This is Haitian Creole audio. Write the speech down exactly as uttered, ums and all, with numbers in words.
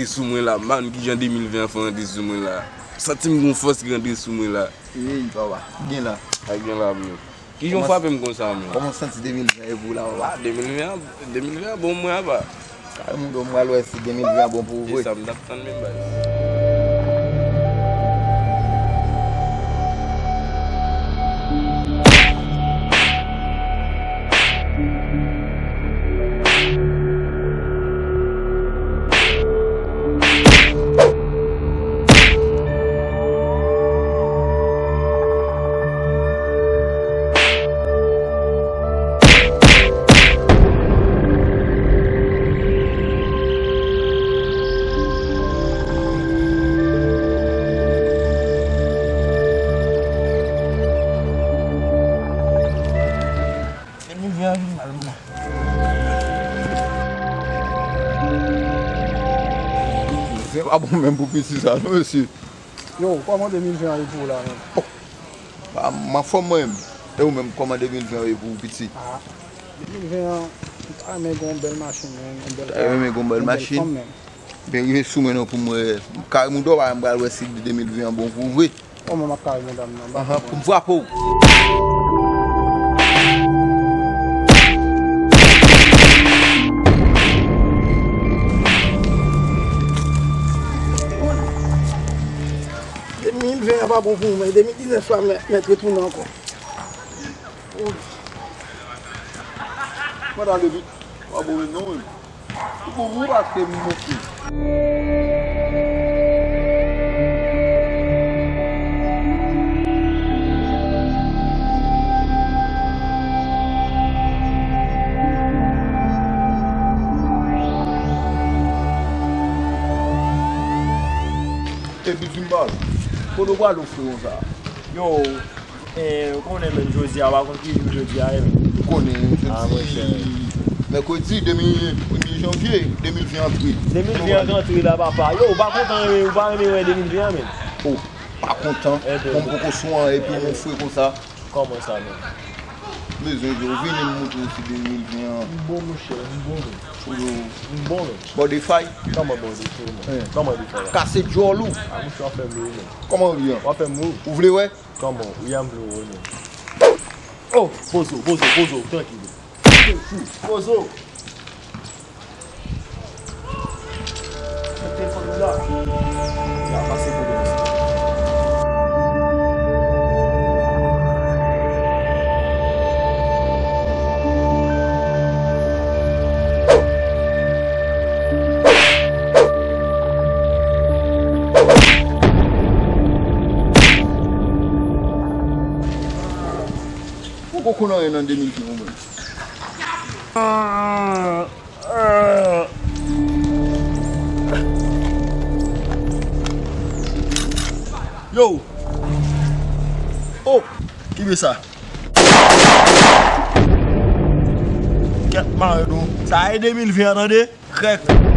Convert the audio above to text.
Sou mwen la, man, kijan de mil ven an fè rantre sou mwen la. Santi m gon fòs ki rantre sou mwen la. Ey, papa, gen la. A gen la, bro. Kijan w frape m konsa, man? Kòman w santi de mil ven an ye pou w la, papa? Ah, de mil ven an, de mil ven an bon mwen apa. Kare mouda, m pral wè si de mil ven an bon pou ou vre. E sa m t ap tann menm, baz. De mil ven an vin mal pou mwen. Se pa bon menm pou piti sa, non, mesye. Yo, kòman de mil ven an ye pou w la, menm? Oh, pa, m anfòm mwen menm. E ou menm, kòman de mil ven an ye pou w, piti? Ah, de mil ven an, m ta renmen gen yon bèl machin, menm, yon bèl kay, yon bèl fanm, menm. Ou ta renmen gen yon bèl machin? Men rive sou mwen non pou m wè. Kare mouda, m pral wè si de mil ven an bon pou ou vre. Kòman m ap kare mouda m nan? Ahan, pou m frape w. De mil ven an pa bon pou mwen, men de mil diznèf la mèt, mèt retounen ankò. Mwen ta depi. Pa bon menm non, menm. Ou bon, ou pa te montre. Epi di m, baz, kote w prale, frè, konsa? Yo, eh, ou konnen menm jodi a, ou pa konn ki jou jodi a ye, menm. Ou konnen, jodi mèkredi, de mil, premye janvye, de mil ven antre. De mil ven antre la, papa. Yo, ou pa kontan, ou pa renmen wè de mil ven an, menm. Oh, pa kontan. Bon, m poko sou an, epi ou frè konsa. Kòman sa, menm? Bezwen di w vini m moutre w si de mil ven an. M bon, monchè, m bon, menm. M bon, menm. Bòde fay? Kòman bòde fay, menm? Kòman de fay la? Kase djòl ou. Ah, monchè, w ap fè m ri, menm. Kòman ri an? W ap fè m ri. Ou vle wè? Kòman? Wi, a m vle wè, menm. Oh, poze w, poze w, poze w, trankil. Poze w. Mete telefòn mwen la. Ya, pase pou mwen. Ou poko konn anyen nan de mil ven ou menm. Yo! Oh! Ki bri sa? Kèt mare nou. Sa e de mil ven an, tande? Krèk.